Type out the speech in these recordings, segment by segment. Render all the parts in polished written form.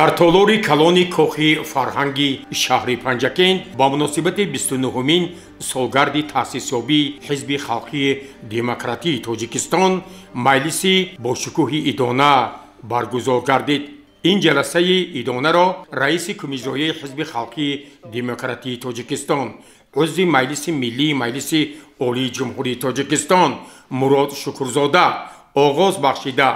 Дар толори калони кохи фарҳанги шаҳри Панҷакент ба муносибати 29-умин солгарди таъсисёбии Ҳизби халқии демократии Тоҷикистон маҷлиси бошукӯҳи идона баргузор гардид. Ин ҷаласаи идонаро раиси кумиҷроии Ҳизби халқии демократии Тоҷикистон, узви Маҷлиси миллии Маҷлиси Олии Ҷумҳурии Тоҷикистон Мурод Шукурзода оғоз бахшида,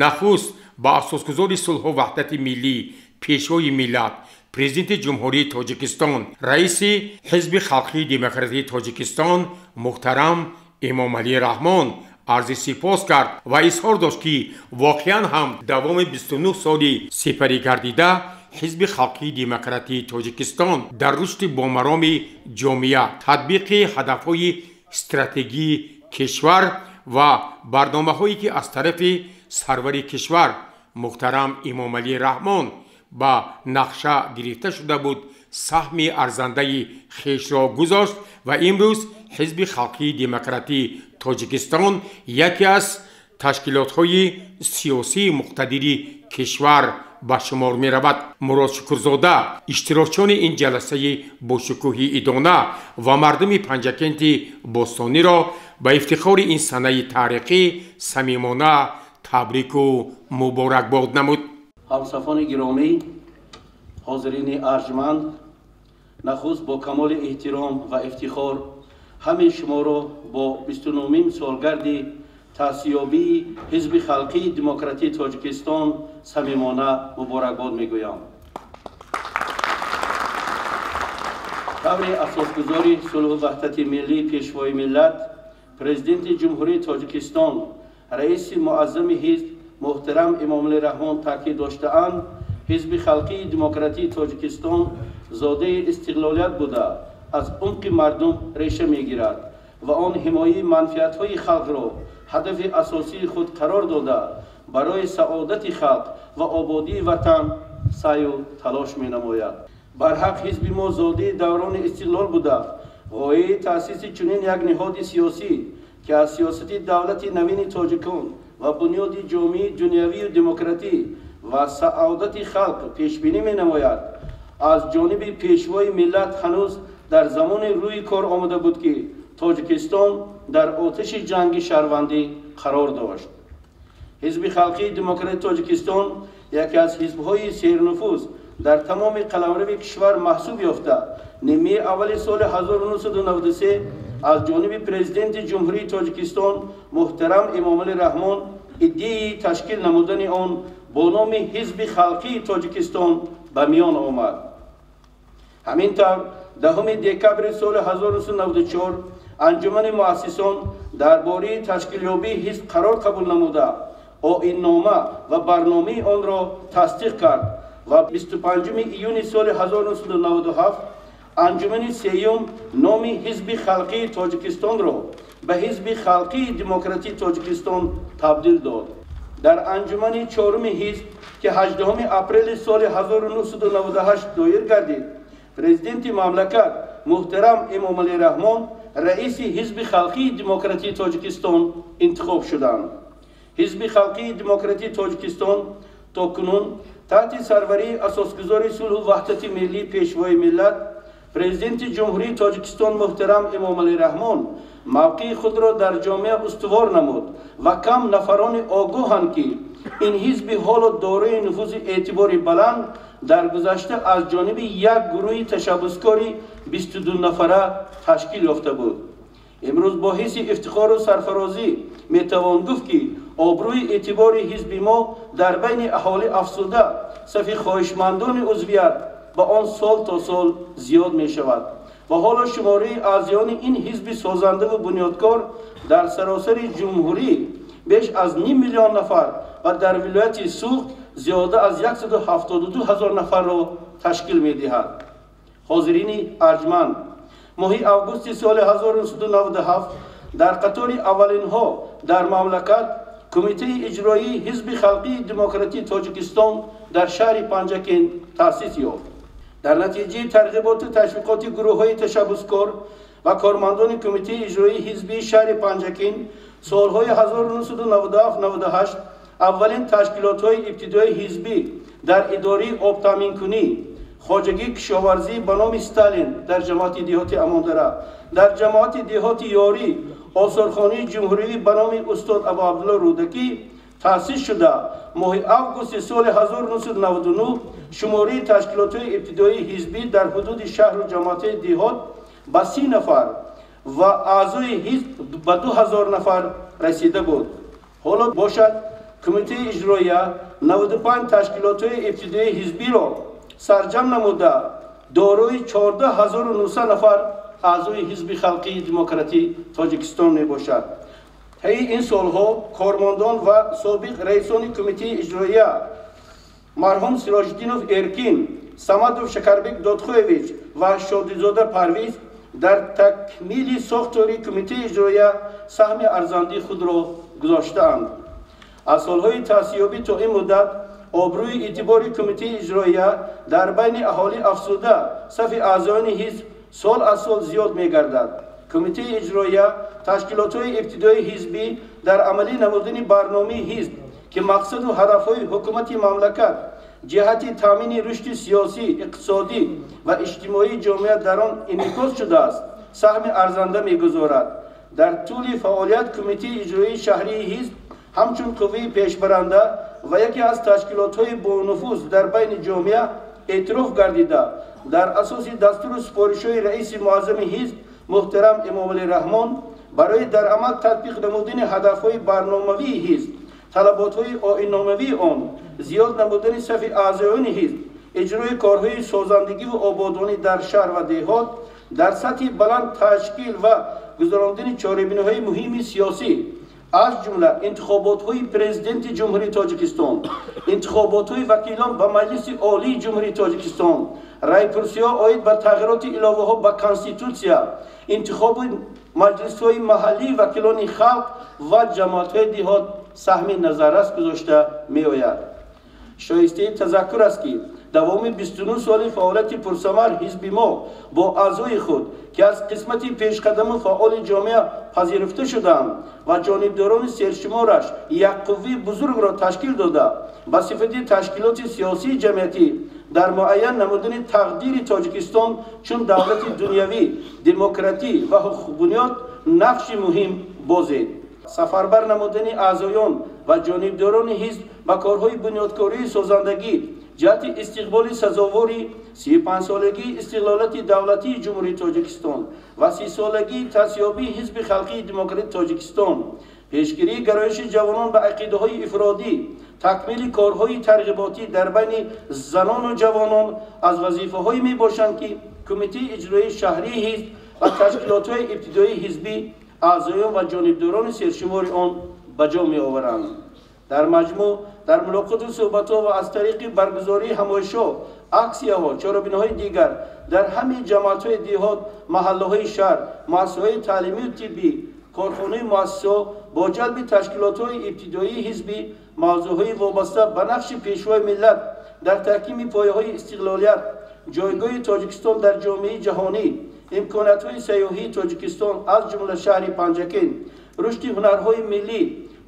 нахуст ба асосгузори сулҳу ваҳдати миллӣ, пешвои миллат, президенти Ҷумҳурии Тоҷикистон, раиси Ҳизби халқии демократии Тоҷикистон муҳтарам Эмомалӣ Раҳмон арзи сипос кард ва изҳор дошт, ки воқеан ҳам давоми 29 соли сипарӣ гардида Ҳизби халқии демократии Тоҷикистон дар рушди бомароми ҷомеа, татбиқи ҳадафҳои стратегии кишвар ва барномаҳое, ки аз тарафи сарвари кишвар муҳтарам Эмомалӣ Раҳмон ба нақша гирифта шуда буд, саҳми арзандаи хешро гузошт ва имрӯз Ҳизби халқии демократии Тоҷикистон яке аз ташкилотҳои сиёсии муқтадири кишвар ба шумор меравад. Мурод Шукурзода иштирокчиёни ин ҷаласаи бошукӯҳи идона ва мардуми Панҷакенти бостониро ба ифтихори ин санаи таърихӣ самимона табрику муборакбод намуд. Ҳамсафони гиромӣ, ҳозирини арҷманд, нахуст бо камоли эҳтиром ва ифтихор ҳамин шуморо бо 29-умин солгарди таъсисёбии Ҳизби халқии демократии Тоҷикистон самимона муборакбод мегӯям. Таври асосгузори сулҳу ваҳдати миллӣ, пешвои миллат, президенти Ҷумҳурии Тоҷикистон, раиси муаззами ҳизб муҳтарам Эмомалӣ Раҳмон таъкид доштаанд, Ҳизби халқии демократии Тоҷикистон зодаи истиқлолият буда, аз умқи мардум реша мегирад ва он ҳимояи манфиатҳои халқро ҳадафи асосии худ қарор дода, барои саодати халқ ва ободии ватан саъю талош менамояд. Барҳақ ҳизби мо зодаи даврони истиқлол буда, ғояи таъсиси чунин як ниҳоди сиёсӣ, ки аз сиёсати давлати навини тоҷикон ва бунёди ҷомеаи дунявию демократӣ ва саодати халқ пешбинӣ менамояд, аз ҷониби пешвои миллат ҳанӯз дар замони рӯи кор омада буд, ки Тоҷикистон дар оташи ҷанги шаҳрвандӣ қарор дошт. Ҳизби халқии демократии Тоҷикистон яке аз ҳизбҳои сернуфуз дар тамоми қаламрави кишвар маҳсуб ёфта, нимаи аввали соли 1993 аз ҷониби президенти Ҷумҳурии Тоҷикистон муҳтарам Эмомалӣ Раҳмон идеяи ташкил намудани он бо номи Ҳизби халқии Тоҷикистон ба миён омад. Ҳамин тавр 10 декабри соли 1994 анҷумани муассисон дар бораи ташкилёбии ҳизб қарор қабул намуда, оиннома ва барномаи онро тасдиқ кард ва 25 июни соли 1997 анҷумани сеюм номи Ҳизби халқии Тоҷикистонро ба Ҳизби халқии демократии Тоҷикистон табдил дод. Дар анҷумани чоруми ҳизб, ки 18 апрели соли 1998 доир гардид, президенти мамлакат муҳтарам Эмомалӣ Раҳмон раиси Ҳизби халқии демократии Тоҷикистон интихоб шуданд. Ҳизби халқии демократии Тоҷикистон то кунун таҳти сарварии асосгузори сулҳу ваҳдати миллӣ, пешвои миллат, президенти Ҷумҳурии Тоҷикистон муҳтарам Эмомалӣ Раҳмон мавқеи худро дар ҷомеа устувор намуд ва кам нафарони огоҳанд, ки ин ҳизби ҳоло дорои нуфузи эътибори баланд дар гузашта аз ҷониби як гурӯҳи ташаббускори 22 нафара ташкил ёфта буд. Имрӯз бо ҳисси ифтихору сарфарозӣ метавон гуфт, ки обрӯи эътибори ҳизби мо дар байни аҳолӣ афзуда, сафи хоҳишмандони узвият ба он сол то сол зиёд мешавад ва ҳоло шумораи аъзоёни ин ҳизби созандаву бунёдкор дар саросари ҷумҳурӣ беш аз ним миллион нафар ва дар вилояти Суғд зиёда аз 172 ҳазор нафарро ташкил медиҳад. Ҳозирини арҷманд, моҳи августи соли 1997 дар қатори аввалинҳо дар мамлакат Кумитаи иҷроии Ҳизби халқии демократии Тоҷикистон дар шаҳри Панҷакент таъсис ёфт. Дар натиҷаи тарғиботу ташвиқоти гурӯҳҳои ташаббускор ва кормандони Кумитаи иҷроии ҳизбии шаҳри Панҷакент солҳои 1997-98 аввалин ташкилотҳои ибтидоии ҳизбӣ Дар идораи обтаъминкунӣ, хоҷагии кишоварзӣ ба номи Сталин дар ҷамоати деҳоти Амондара, дар ҷамоати деҳоти Ёрӣ осорхонаи ҷумҳуривӣ ба номи устод Абу Абдулло Рӯдакӣ таъсис шуда, моҳи августи соли 1999 шумораи ташкилотҳои ибтидоии ҳизбӣ дар ҳудуди шаҳру ҷамоатҳои деҳот ба 30 нафар ва аъзои ҳизб ба 2000 нафар расида буд. Ҳоло бошад, кумитаи иҷроия 95 ташкилотҳои ибтидоии ҳизбиро сарҷам намуда, дорои 14900 нафар аъзои Ҳизби Халқии Демократии Тоҷикистон мебошад. Таи ин солҳо кормандон ва собиқ раисони кумитаи иҷроия марҳум Сироҷиддинов Эркин, Самадов Шакарбек Додхоевич ва Шодизода Парвиз дар такмили сохтори кумитаи иҷроия саҳми арзандии худро гузоштаанд. Аз солҳои таъсисёбӣ то ин муддат обрӯи эътибори кумитаи иҷроия дар байни аҳолӣ афзуда, сафи аъзоёни ҳизб сол аз сол зиёд мегардад. Кумитаи иҷроия ташкилотҳои ибтидоии ҳизбӣ дар амалӣ намудани барномаи ҳизб, ки мақсаду ҳадафҳои ҳукумати мамлакат ҷиҳати таъмини рушди сиёсӣ, иқтисодӣ ва иҷтимоии ҷомеа дар он инъикос шудааст, саҳми арзанда мегузорад. Дар тӯли фаъолият кумитаи иҷроии шаҳрии ҳизб ҳамчун қувваи пешбаранда ва яке аз ташкилотҳои бонуфуз дар байни ҷомеа эътироф гардида, дар асоси дастуру супоришҳои раиси муаззами ҳизб муҳтарам Эмомалӣ Раҳмон барои дар амал татбиқ намудани ҳадафҳои барномавии ҳизб, талаботҳои оинномавии он, зиёд намудани сафи аъзоёни ҳизб, иҷрои корҳои созандагиву ободонӣ дар шаҳр ва деҳот, дар сатҳи баланд ташкил ва гузарондани чорабиниҳои муҳими сиёсӣ, аз ҷумла интихоботҳои президенти Ҷумҳурии Тоҷикистон, интихоботҳои вакилон ба Маҷлиси Олии Ҷумҳурии Тоҷикистон, райпурсиҳо оид ба тағйироти иловаҳо ба Конститутсия, интихоби маҷлисҳои маҳаллии вакилони халқ ва ҷамоатҳои деҳот саҳми назаррас гузошта меояд. Шоистаи тазаккур аст, ки давоми 29 соли фаъолияти пурсамар ҳизби мо бо аъзои худ, ки аз қисмати пешқадаму фаъоли ҷомеа пазируфта шудаанд ва ҷонибдорони сершумораш як қувваи бузургро ташкил дода, ба сифати ташкилоти сиёсии ҷамъиятӣ дар муайян намудани тақдири Тоҷикистон чун давлати дунявӣ, демократӣ ва ҳуқуқбунёд нақши муҳим бозид. Сафарбар намудани аъзоён ва ҷонибдорони ҳизб ба корҳои бунёдкории созандагӣ ҷиҳати истиқболи сазовори 35-солагии истиқлолияти давлатии Ҷумҳурии Тоҷикистон ва 30-солагии таъсисёбии Ҳизби Халқии Демократии Тоҷикистон, пешгирии гароиши ҷавонон ба ақидаҳои ифродӣ, такмили корҳои тарғиботӣ дар байни занону ҷавонон аз вазифаҳое мебошанд, ки кумитаи иҷроии шаҳрии ҳизб ва ташкилотҳои ибтидоии ҳизбӣ, аъзоён ва ҷонибдорони сершумори он ба ҷо меоваранд. Дар маҷмӯъ, дар мулоқоту суҳбатҳо ва аз тариқи баргузории ҳамоишҳо, аксияҳо, чорабиниҳои дигар дар ҳамаи ҷамоатҳои деҳот, маҳаллаҳои шаҳр, муассисаҳои таълимию тиббӣ, корхонаи муассисаҳо бо ҷалби ташкилотҳои ибтидоии ҳизбӣ мавзӯъҳои вобаста ба нақши пешвои миллат дар таҳкими пояҳои истиқлолият, ҷойгоҳи Тоҷикистон дар ҷомеаи ҷаҳонӣ, имкониятҳои сайёҳии Тоҷикистон аз ҷумла шаҳри Панҷакент, рушди ҳунарҳои миллӣ,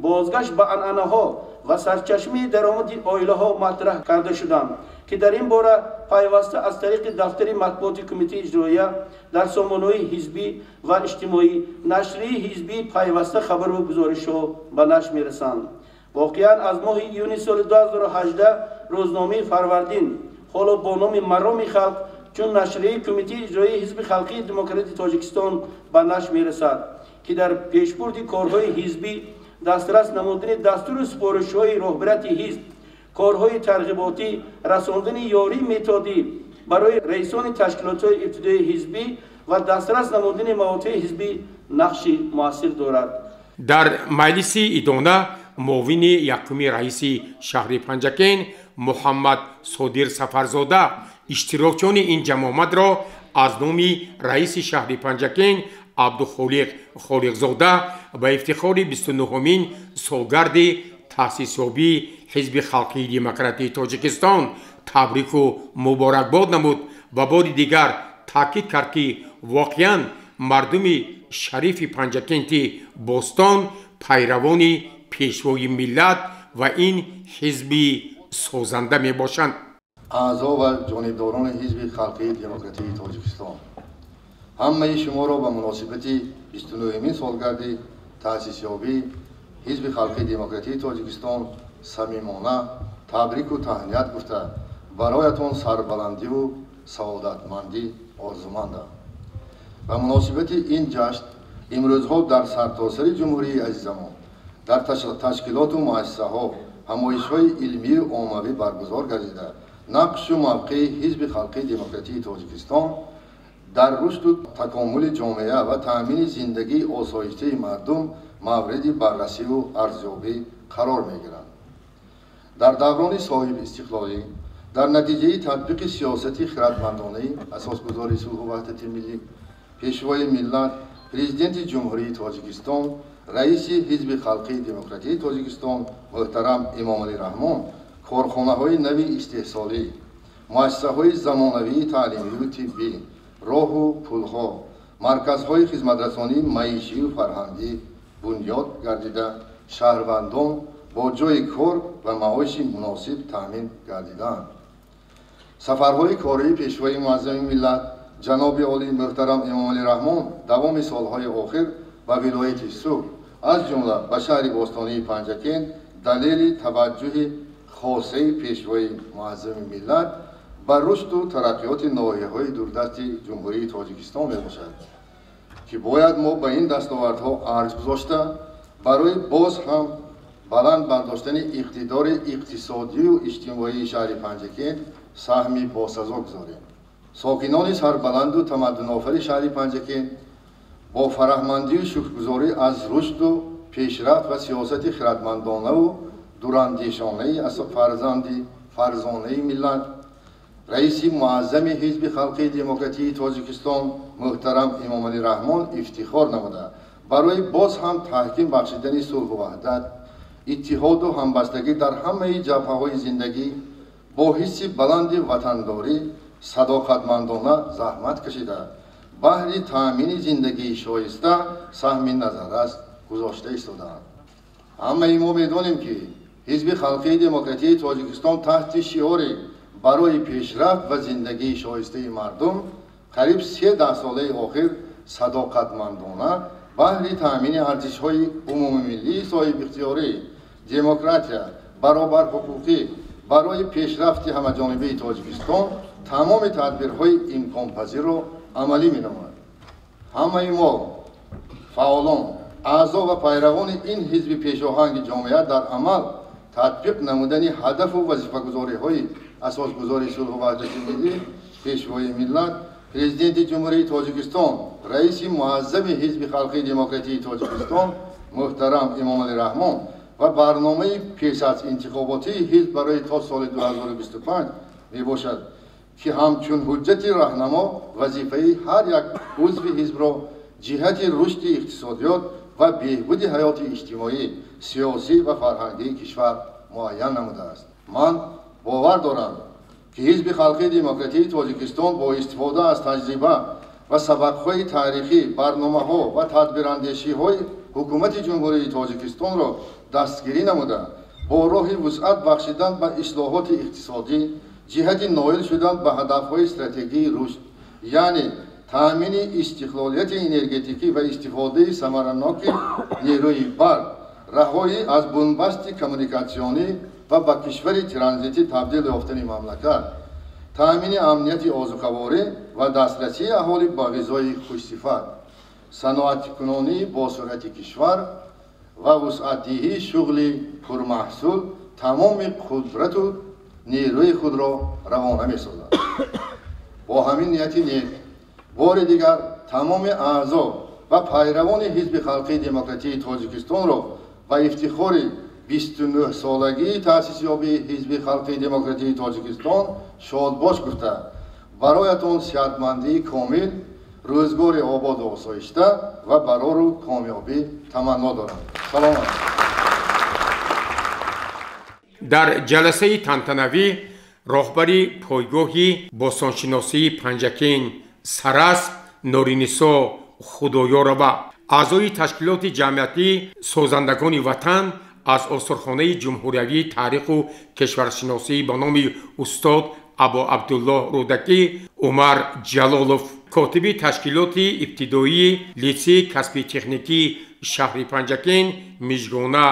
бозгашт ба анъанаҳо ва сарчашмаи даромади оилаҳо матраҳ карда шуданд, ки дар ин бора пайваста аз тариқи дафтари матбуоти кумитаи иҷроия дар сомонаҳои ҳизбӣ ва иҷтимоӣ, нашрияи ҳизбӣ пайваста хабару гузоришҳо ба нашр мерасанд. Воқеан, аз моҳи июни соли 2018 рӯзномаи Фарвардин, ҳоло бо номи Мароми халқ, чун нашрияи кумитаи иҷроии Ҳизби Халқии Демократии Тоҷикистон ба нашр мерасад, ки дар пешбурди корҳои ҳизбӣ, дастрас намудани дастуру супоришҳои роҳбарияти ҳизб, корҳои тарғиботӣ, расондани ёрии методӣ барои раисони ташкилотҳои ибтидоии ҳизбӣ ва дастрас намудани маводҳои ҳизбӣ нақши муассир дорад. Дар маҷлиси идона муовини якуми раиси шаҳри Панҷакент Муҳаммад Содир Сафарзода иштирокчиёни ин ҷамъомадро аз номи раиси шаҳри Панҷакент Абдухолиқ Холиқзода ба ифтихори 29-умин солгарди таъсисёбии Ҳизби Халқии Демократии Тоҷикистон табрику муборакбод намуд ва бори дигар таъкид кард, ки воқеан мардуми шарифи Панҷакенти бостон пайравони пешвои миллат ва ин ҳизби созанда мебошанд. Аъзо ва ҷонибдорони Ҳизби Халқии Демократии Тоҷикистон, ҳамаи шуморо ба муносибати 29-умин солгарди таъсисёбии Ҳизби Халқии Демократии Тоҷикистон самимона табрику таҳният гуфта, бароятон сарбаландиву саодатмандӣ орзумандам. Ба муносибати ин ҷашн имрӯзҳо дар сартосари ҷумҳурии азизамон дар ташкилоту муассисаҳо ҳамоишҳои илмию оммавӣ баргузор гардида, нақшу мавқеи Ҳизби Халқии Демократии Тоҷикистон дар рушду такомули ҷомеа ва таъмини зиндагии осоиштаи мардум мавриди баррасиву арзёбӣ қарор мегиранд. Дар даврони соҳибистиқлолӣ дар натиҷаи татбиқи сиёсати хиратмандонаи асосгузори сулҳу ваҳдати миллӣ, пешвои миллат, Президенти Ҷумҳурии Тоҷикистон, раиси Ҳизби Халқии Демократии Тоҷикистон муҳтарам Эмомалӣ Раҳмон корхонаҳои нави истеҳсолӣ, муассисаҳои замонавии таълимию тиббӣ, роҳу пулҳо, марказҳои хизматрасонии маишию фарҳангӣ бунёд гардида, шаҳрвандон бо ҷойи кор ва маоши муносиб таъмин гардидаанд. Сафарҳои кории пешвои муаззами миллат ҷаноби олӣ муҳтарам Эмомалӣ Раҳмон давоми солҳои охир ба вилояти Суғд, аз ҷумла ба шаҳри бостонии Панҷакент, далели таваҷҷӯҳи хосаи пешвои муаззами миллат ба рушду тараққиёти ноҳияҳои дурдасти Ҷумҳурии Тоҷикистон мебошад, ки бояд мо ба ин дастовардҳо арҷ гузошта, барои боз ҳам баланд бардоштани иқтидори иқтисодию иҷтимоии шаҳри Панҷакент саҳми босазо гузорем. Сокинони сарбаланду тамаддунофари шаҳри Панҷакент бо фараҳмандию шукргузорӣ аз рушду пешрафт ва сиёсати хиратмандонаву дурандешонаи фарзонаи миллат, раиси муаззами Ҳизби Халқии Демократии Тоҷикистон муҳтарам Эмомалӣ Раҳмон ифтихор намуда, барои боз ҳам таҳким бахшидани сулҳу ваҳдат, иттиҳоду ҳамбастагӣ дар ҳамаи ҷабҳаҳои зиндагӣ бо ҳисси баланди ватандорӣ садоқатмандона заҳмат кашида, баҳри таъмини зиндагии шоиста саҳми назаррас гузошта истодаанд. Ҳамаи мо медонем, ки Ҳизби Халқии Демократии Тоҷикистон таҳти шиори барои пешрафт ва зиндагии шоистаи мардум қариб 3 даҳсолаи охир садоқатмандона баҳри таъмини арзишҳои умумимиллии соҳибихтиёрӣ, демократия, баробарҳуқуқӣ барои пешрафти ҳамаҷонибаи Тоҷикистон тамоми тадбирҳои имконпазирро амалӣ менамояд. Ҳамаи мо фаъолон, аъзо ва пайравони ин ҳизби пешоҳанги ҷомеа дар амал татбиқ намудани ҳадафу вазифагузориҳои асосгузори сулҳу ваҳдати миллӣ, пешвои миллат, Президенти Ҷумҳурии Тоҷикистон, раиси муаззами Ҳизби Халқии Демократии Тоҷикистон муҳтарам Эмомалӣ Раҳмон ва барномаи пеш аз интихоботии ҳизб барои то соли 2025 мебошад, ки ҳамчун ҳуҷҷати раҳнамо вазифаи ҳар як узви ҳизбро ҷиҳати рушди иқтисодиёт ва беҳбуди ҳаёти иҷтимоӣ, сиёсӣ ва фарҳангии кишвар муайян намудааст. Ман бовар дорам, ки Ҳизби Халқии Демократии Тоҷикистон бо истифода аз таҷриба ва сабақҳои таърихӣ, барномаҳо ва тадбирандешиҳои ҳукумати Ҷумҳурии Тоҷикистонро дастгирӣ намуда, бо роҳи вусъат бахшидан ба ислоҳоти иқтисодӣ ҷиҳати ноил шудан ба ҳадафҳои стратегии рушд, яъне таъмини истиқлолияти энергетикӣ ва истифодаи самараноки нерӯи барқ, раҳоӣ аз бунбасти коммуникатсионӣ ва ба кишвари транзитӣ табдил ёфтани мамлакат, таъмини амнияти озуқаворӣ ва дастрасии аҳолӣ ба ғизои хушсифат, саноаткунонии босуръати кишвар ва вусъатдиҳии шуғли пурмаҳсул тамоми қудрату нерӯи худро равона месозад. Бо ҳамин нияти нек бори дигар тамоми аъзо ва пайравони Ҳизби Халқии Демократии Тоҷикистонро ба ифтихори 29-солагии таъсисёбии Ҳизби Халқии Демократии Тоҷикистон шодбош гуфта, бароятон сиҳатмандии комил, рӯзгори ободу осоишта ва барору комёбӣ таманно дорам. Саломат. Дар ҷаласаи тантанавӣ роҳбари пойгоҳи бостоншиносии Панҷакент Сарасп Норинисо Худоёрова, аъзои ташкилоти ҷамъиятӣ созандагони ватан аз осорхонаи ҷумҳуриявии таъриху кишваршиносӣ ба номи устод Абу Абдуллоҳ Рӯдакӣ Умар Ҷалолов, котиби ташкилоти ибтидоии литсейи касби техникии шаҳри Панҷакент Мижгона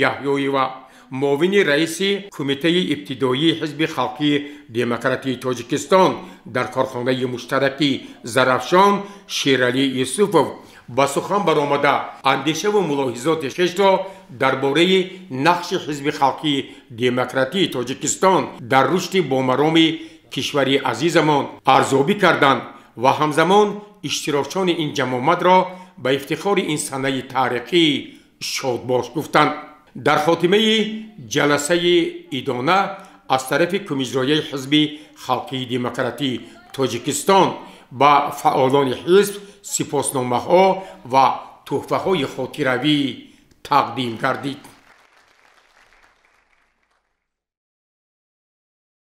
Яҳёева, муовини раиси кумитаи ибтидоии ҳизби халқии демократии Тоҷикистон дар корхонаи муштараки Зарафшон Шералӣ Юсуфов ба сухан баромада андешаву мулоҳизоти хешро дар бораи нақши ҳизби халқии демократии Тоҷикистон дар рушди бомароми кишвари азизамон арзёбӣ карданд ва ҳамзамон иштирокчони ин ҷамъомадро ба ифтихори ин санаи таърихӣ шодбош гуфтанд. Дар хотимаи ҷаласаи идона аз тарафи кумиҷрояи ҳизби халқии демократии Тоҷикистон ба фаъолони ҳизб сипосномаҳо ва тӯҳфаҳои хотиравӣ тақдим гардид.